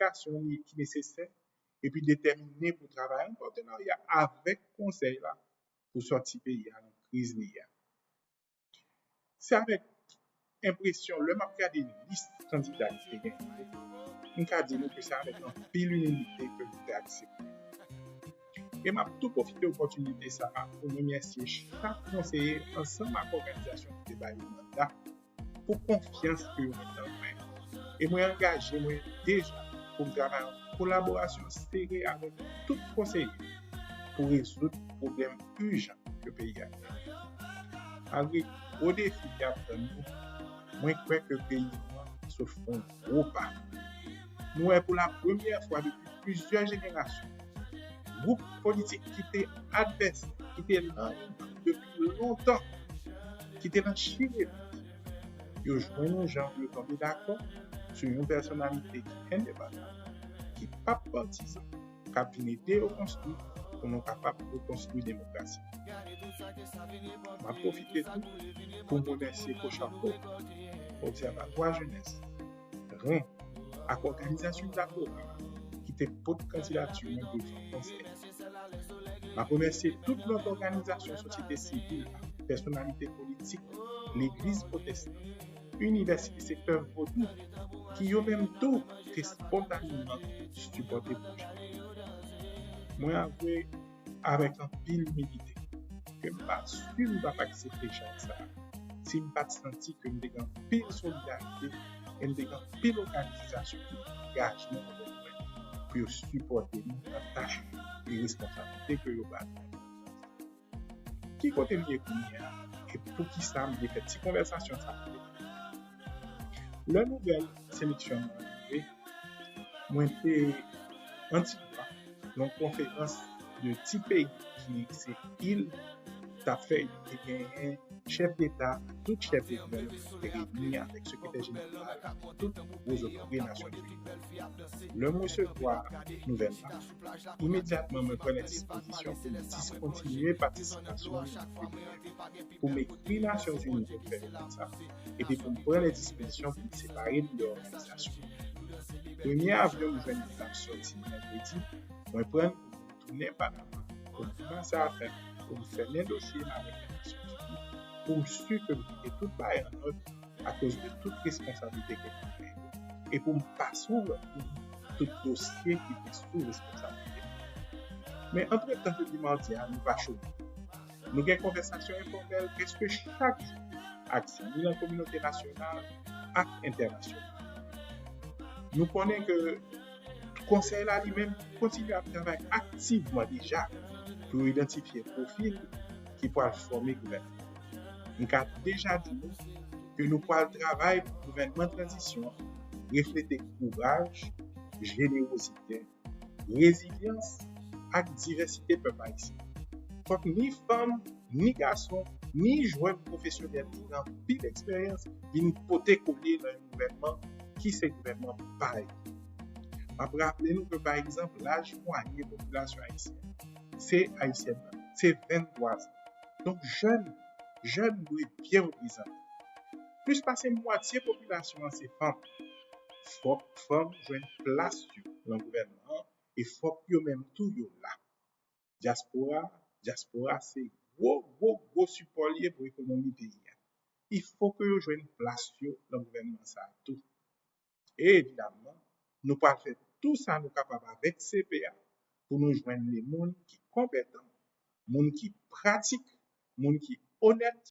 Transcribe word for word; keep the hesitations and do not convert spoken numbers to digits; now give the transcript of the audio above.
planifikasyon li ki nesesè epi detèmine pou travay an patenarya avèk konsèy la pou sòti peyi a nan kriz li ye a. Se avèk enpresyon, lè m ap gade lis kandida ki te genyen yo, m ka di nou ke se avèk anpil imilite ke m te aksepte. E m ap tou pwofite opòtinite sa a pou m remèsye chak konseye ansanm ak òganizasyon ki te ba yo manda pou konfyans ke yo mete nan mwen. E mwen angaje mwen deja pou m travay an kolaborasyon sere avèk tout konseye pou rezoud pwoblèm ijan ke peyi a genyen. Malgre gwo defi ki ap tann nou, mwen kwè ke peyi nou an sot fè yon gwo pa. Nou wè pou la premyè fwa depi plizyè jenerasyon, gwoup politik ki te advèsè, ki te nan yon depi lontan, ki te nan chire pit, yo jwenn yon jan pou yo tonbe dakò sou yon pèsonalite ki endepandan, ki p ap patizan, k ap vin ede yo konstwi pou nou kapab rekonstwi demokrasi. M ap pwofite tou pou m remèsye Kochako, Obsèvatwa Jenès, ren, ak òganizasyon dyaspora ki te pote kandidati mwen devan konsèy. M ap remèsye tout lòt òganizasyon sosyete sivil la, pèsonalite politik, legliz pwotestan, inivèsite, sektè vodou, ki yo menm tou te espontaneman sipòte pwojè. Mwen avwe avèk anpil imilite ke m pa si m t ap aksepte chaj sa a si m pa t santi ke m te gen anpil solidarite e m te gen anpil òganizasyon ki te angaje yo avèk mwen pou yo sipòte nou nan tach e responsablite ke yo ba nou. Ki kote m ye kounye a e poukisa m vle fè ti konvèsasyon sa a? Lè nouvèl seleksyon mwen rive, mwen te Antigwa, nan konferans de ti peyi ki se il t ap fè, te genyen chèf deta, tout chèf de gouvènman te reyini avèk sekretè jeneral, tout gwo otorite Nasyonzini. Lè m resevwa nouvèl la, imedyatman mwen pran lè dispozisyon pou m diskontinye patisipasyon mwen pou m ekri Nasyonzini pou m fè demann sa, epi pou m pran lè dispozisyon pou m separe m de òganizasyon. Premye avyon m jwenn ki t ap sòti mèkredi, mwen pran l pou m tounen Panama, pou m kòmanse afè m, pou m fèmen dosye m avèk Nasyonzini, pou m si ke m kite tout bagay an òd akoz de tout responsablite ke m genyen yo, e pou m pase yon lòt moun tout dosye ki te sou responsablite m. Men antretan, jodi madi a, nou pa chome. Nou gen konvèsasyon enfòmèl prèske chak jou ak zanmi nan kominote nasyonal ak entènasyonal. Nou konnen ke konsèy la li menm kontinye ap travay aktivman deja pou yo idantifye pwofil ki pral fòme gouvènman. M ka deja di nou ke nou pral travay pou gouvènman tranzisyon an reflete kouraj, jenerozite, rezilyans ak divèsite pèp ayisyen. Fòk ni fanm, ni gason, ni jèn pwofesyonèl ki gen anpil eksperyans vin pote kole nan yon gouvènman ki se gouvènman pa yo. M ap raple nou ke, pa egzanp, laj mwayen popilasyon ayisyèn se ayisyèn nan, se venntwa zan. Donk, jèn, jèn dwe byen reprezante. Plis pase mwatye popilasyon an se fanm. Fòk fanm jwenn plas yo nan gouvènman an e fòk yo menm tou yo la. Dyaspora, dyaspora se gwo, gwo, gwo sipò l ye pou ekonomi peyi a. Il fò ke yo jwenn plas yo nan gouvènman sa a tou. E evidamman, nou pral fè tou sa nou kapab avèk C P A pou nou jwenn de moun ki konpetan, moun ki pratik, moun ki onèt,